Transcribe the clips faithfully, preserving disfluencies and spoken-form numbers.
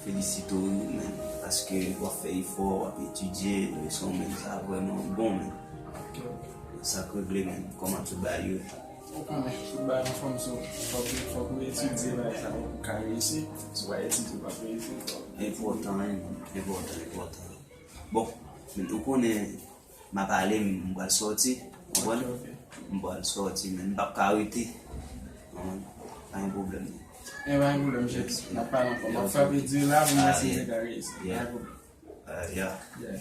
Felisite w wi, men, paske w ap fè efò, w ap etidye, leson, men, sa vrèman bon, men. Sa k regle, men, kòman tout bagay yo? Ou konnen, tout bagay anfòm, so, fòk, fòk ou etidye bagay sa pou w ka reyisi. Si w pa etidye, ou p ap reyisi. Enpòtan, wi, enpòtan, enpòtan. Bon, men, ou konnen, m ap ale, m pral sòti, konprann? Ok, ok. M pral sòti, men m p ap ka rete. Konprann? Pa gen pwoblèm, non. E pa gen pwoblèm, chèf. N ap pale ankò. M ap frape di la pou m wè si m te ka reyisi. Pa gen pwoblèm. Ah, yeah. Yeah.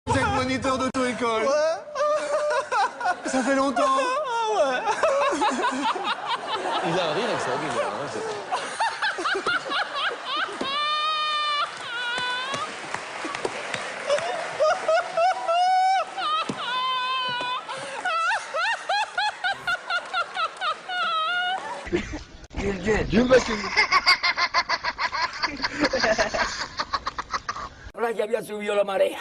Vous êtes moniteur d'auto-école. Ouais. Ça fait longtemps. Ah ouais. Il a un rire extraordinaire, hein, c'est Yo mèsi. Una llave a subió la marea.